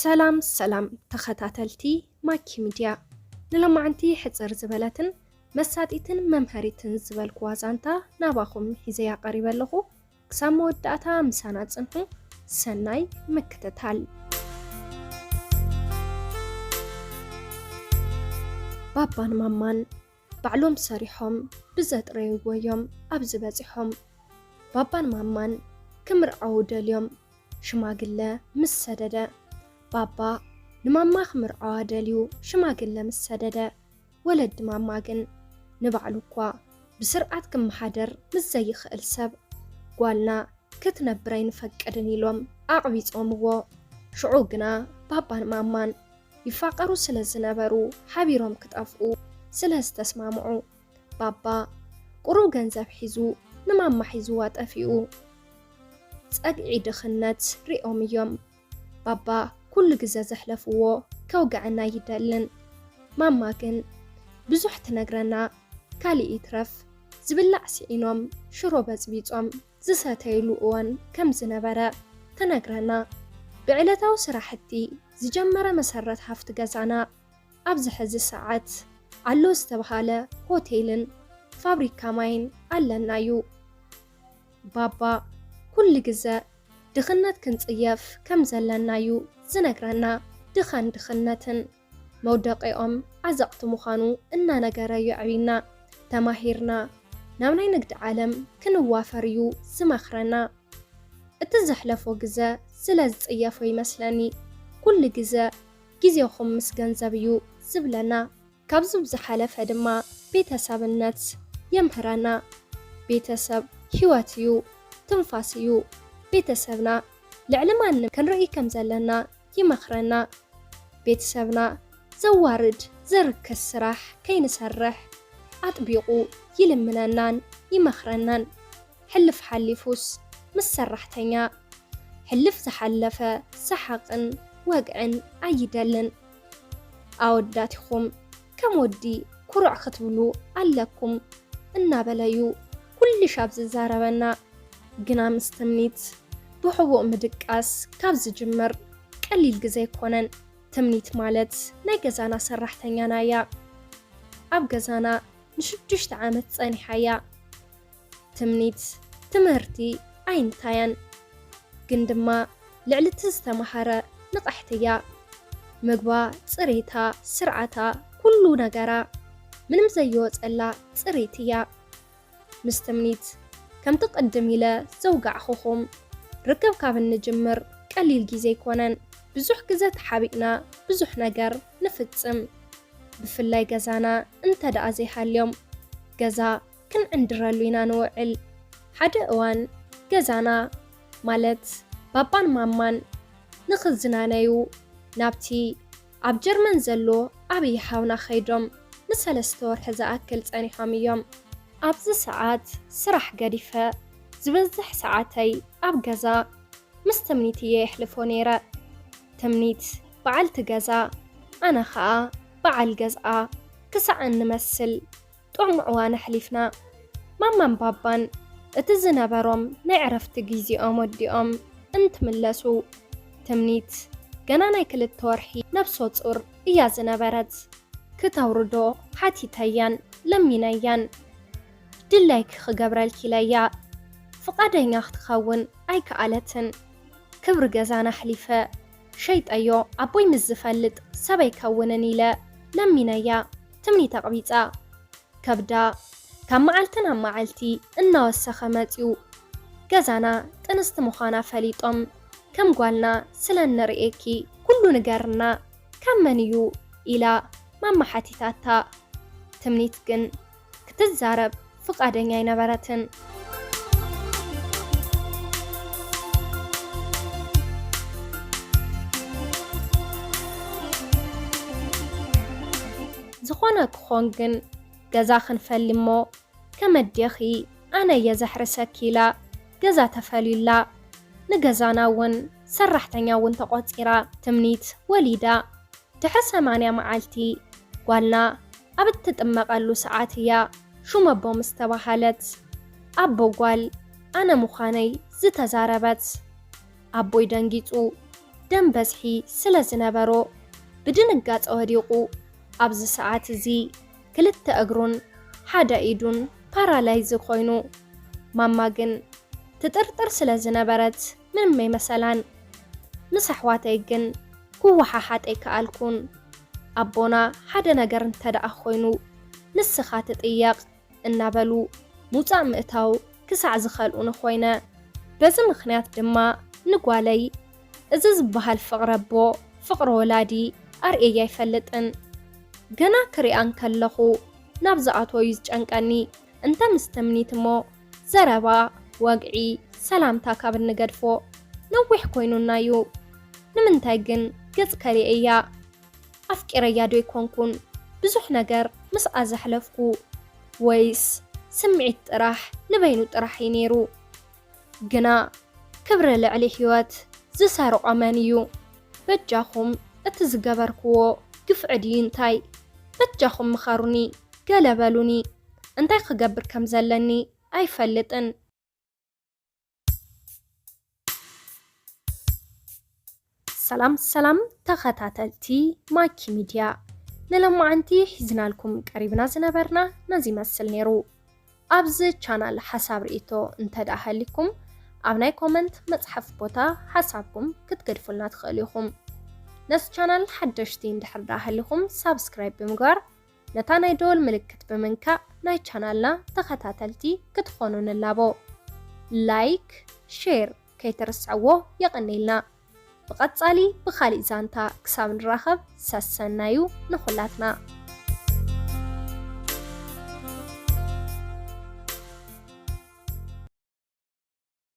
ሰላም ሰላም ተኸታተልቲ ማኪ ሚድያ፣ ንሎማዓንቲ ሕጽር ዝበለትን መሳጢትን መምሃሪትን ዝበልኩዋ ዛንታ ናባኹም ሒዘያ ቀሪበ ኣለኹ። ክሳብ መወዳእታ ምሳና ጽንሑ። ሰናይ ምክትታል። ባባን ማማን ባዕሎም ሰሪሖም ብዘጥረይዎ እዮም ኣብዚ በጺሖም። ባባን ማማን ክምርዓዉ ደልዮም ሽማግለ ምስ ሰደደ፣ ባባ ንማማ ክምርዓዋ ደልዩ ሽማግለ ምስ ሰደደ፣ ወለዲ ማማ ግን ንባዕሉ እኳ ብስርዓት ክመሓደር ምስ ዘይኽእል ሰብ፣ ጓልና ክትነብር ኣይንፈቅድን ኢሎም ኣቕቢጾምዎ። ሽዑ ግና ባባን ማማን ይፋቐሩ ስለ ዝነበሩ፣ ሓቢሮም ክጠፍኡ ስለ ዝተስማምዑ፣ ባባ ቁሩብ ገንዘብ ሒዙ ንማማ ሒዝዋ ጠፊኡ። ጸግዒ ድኽነት ሪኦም እዮም። ባባ ኩሉ ግዘ ዘሕለፍዎ ከውግዐና ኣይደልን። ማማ ግን ብዙሕ ትነግረና፣ ካሊእ ይትረፍ ዝብላዕ ስኢኖም ሽሮ በጽቢጾም ዝሰተይሉ እዋን ከም ዝነበረ ትነግረና። ብዕለታዊ ስራሕቲ ዝጀመረ መሰረት ሃፍቲ ገዛና ኣብዚ ሕዚ ሰዓት ኣሎ ዝተብሃለ ሆቴልን ፋብሪካ ማይን ኣለና እዩ። ባባ ኩሉ ግዘ ድኽነት ክንጽየፍ ከም ዘለና እዩ ዝነግረና። ድኻን ድኽነትን መውደቂኦም ዓዘቕቲ ምዃኑ እናነገረ የዕብየና። ተማሂርና ናብ ናይ ንግዲ ዓለም ክንዋፈር እዩ ዝመኽረና። እቲ ዘሕለፎ ግዘ ስለ ዝጽየፎ ይመስለኒ ኩሉ ግዘ ግዜኹም ምስ ገንዘብ እዩ ዝብለና። ካብዚ ብዝሓለፈ ድማ ቤተሰብነት የምህረና። ቤተሰብ ህይወት እዩ፣ ትንፋስ እዩ። ቤተሰብና ልዕሊ ማንም ክንርኢ ከም ዘለና ይመኽረና። ቤተሰብና ዘዋርድ ዘርክስ ስራሕ ከይንሰርሕ ኣጥቢቑ ይልምነናን ይመኽረናን። ሕልፍ ሓሊፉስ ምስ ሰራሕተኛ ሕልፍ ዝሓለፈ ሰሓቕን ወግዕን ኣይደልን። ኣወዳት ኢኹም ከም ወዲ ኩሩዕ ክትብሉ ኣለኩም እናበለዩ ኩልሽ ኣብ ዝዛረበና። ግና ምስ ትምኒት ብሕቡእ ምድቃስ ካብ ዝጅምር ቀሊል ግዘ ኣይኮነን። ትምኒት ማለት ናይ ገዛና ሰራሕተኛና እያ። ኣብ ገዛና ንሽዱሽተ ዓመት ጸኒሓ እያ። ትምኒት ትምህርቲ ኣይንታያን፣ ግን ድማ ልዕሊ እቲ ዝተማሃረ ንቕሕቲ እያ። ምግባ፣ ጽሬታ፣ ስርዓታ፣ ኩሉ ነገራ ምንም ዘይወጸላ ጽሬት እያ። ምስ ትምኒት ከምቲ ቅድም ኢለ ዘውጋዕኹኹም ርክብ ካብ እንጅምር ቀሊል ግዜ ኣይኮነን። ብዙሕ ግዘ ተሓቢእና ብዙሕ ነገር ንፍጽም። ብፍላይ ገዛና እንተ ደኣ ዘይሃልዮም፣ ገዛ ክንዕንድረሉ ኢና ንውዕል። ሓደ እዋን ገዛና፣ ማለት ባባን ማማን ንኽዝናነዩ ናብቲ ኣብ ጀርመን ዘሎ ዓብዪ ሓውና ከይዶም ንሰለስተ ወርሒ ዝኣክል ጸኒሖም እዮም። ኣብዚ ሰዓት ስራሕ ገዲፈ ዝበዝሕ ሰዓተይ ኣብ ገዛ ምስ ትምኒት እየ የሕልፎ ነይረ። ትምኒት በዓልቲ ገዛ፣ ኣነ ኸኣ በዓል ገዝኣ ክሳዕ እንመስል ጥዑም እዋን ኣሕሊፍና። ማማን ባባን እቲ ዝነበሮም ናይ ዕረፍቲ ግዜኦም ወዲኦም እንትምለሱ፣ ትምኒት ገና ናይ ክልተ ወርሒ ነብሰ ጹር እያ ዝነበረት። ክተውርዶ ሓቲተያን ለሚነያን። ድላይኪ ክገብረልኪ ኢለያ ፍቓደኛ ክትኸውን ኣይከኣለትን። ክብሪ ገዛና ኣሕሊፈ ሸይጠዮ፣ ኣቦይ ምስ ዝፈልጥ ሰብ ኣይከውንን ኢለ ለሚነያ። ትምኒት ኣቕቢጻ። ከብዳ ካብ መዓልቲ ናብ መዓልቲ እናወሰኸ መጺኡ። ገዛና ጥንስቲ ምዃና ፈሊጦም፣ ከም ጓልና ስለ እንርእየኪ ኩሉ ንገርና፣ ካብ መን እዩ? ኢላ ማማ ሓቲታታ። ትምኒት ግን ክትዛረብ ፍቓደኛ ኣይነበረትን። ዝኾነ ክኾን ግን ገዛ ክንፈሊ እሞ ከም ኣዴኺ ኣነ እየ ዘሕርስኪ ኢላ ገዛ ተፈልዩላ። ንገዛና እውን ሰራሕተኛ እውን ተቖጺራ። ትምኒት ወሊዳ ድሕሪ ሰማንያ መዓልቲ ጓልና ኣብ እትጥመቐሉ ሰዓት እያ ሹም ኣቦ ምስ ተባሃለት ኣቦ ጓል ኣነ ምዃነይ ዝተዛረበት። ኣቦይ ደንጊጹ ደም በዝሒ ስለ ዝነበሮ ብድንጋጸ ወዲቑ። ኣብዚ ሰዓት እዚ ክልተ እግሩን ሓደ ኢዱን ፓራላይዝ ኮይኑ፣ ማማ ግን ትጥርጥር ስለ ዝነበረት ምንም ኣይመሰላን። ምስ ኣሕዋተይ ግን ክወሓሓጥ ኣይከኣልኩን። ኣቦና ሓደ ነገር እንተ ደኣ ኮይኑ ንስኻ ትጥየቕ እናበሉ ምውጻእ ምእታው ክሳዕ ዝኸልኡኒ ኮይነ። በዚ ምኽንያት ድማ ንጓለይ እዚ ዝበሃል ፍቕሪ ኣቦ ፍቕሪ ወላዲ ኣርእየያ ኣይፈልጥን። ገና ክሪኣ እንከለኹ ናብ ዝኣትዎ እዩ ዝጨንቀኒ። እንተ ምስ ትምኒት እሞ ዘረባ፣ ወግዒ፣ ሰላምታ ካብ እንገድፎ ነዊሕ ኮይኑና እዩ። ንምንታይ ግን ገጽ ከሪኤያ? ኣፍቂረያ ዶ ኣይኮንኩን? ብዙሕ ነገር ምስኣ ዘሕለፍኩ፣ ወይስ ስምዒት ጥራሕ ንበይኑ ጥራሕ እዩ ነይሩ? ግና ክብሪ ልዕሊ ህይወት ዝሰርቆ መን እዩ? በጃኹም እቲ ዝገበርክዎ ግፍዒ ድዩ እንታይ? በጃኹም ምኸሩኒ፣ ገለ በሉኒ። እንታይ ክገብር ከም ዘለኒ ኣይፈልጥን። ሰላም ሰላም ተኸታተልቲ ማኪ ሚድያ፣ ንሎማዓንቲ ሒዝናልኩም ቀሪብና ዝነበርና ነዚ ይመስል ነይሩ። ኣብዚ ቻናል ሓሳብ ርእይቶ እንተ ደኣ ሃሊኩም ኣብ ናይ ኮመንት መጽሓፍ ቦታ ሓሳብኩም ክትገድፉልና ትኽእሉ ኢኹም። ነዚ ቻናል ሓደሽቲ እንድሕር ደኣ ሃሊኹም ሳብስክራይብ ብምግባር ነታ ናይ ደወል ምልክት ብምንካእ ናይ ቻናልና ተኸታተልቲ ክትኾኑ ንላቦ። ላይክ፣ ሼር ከይትርስዕዎ የቐንየልና። ብቐጻሊ ብኻሊእ ዛንታ ክሳብ ንራኸብ ሰሰናዩ ንኹላትና።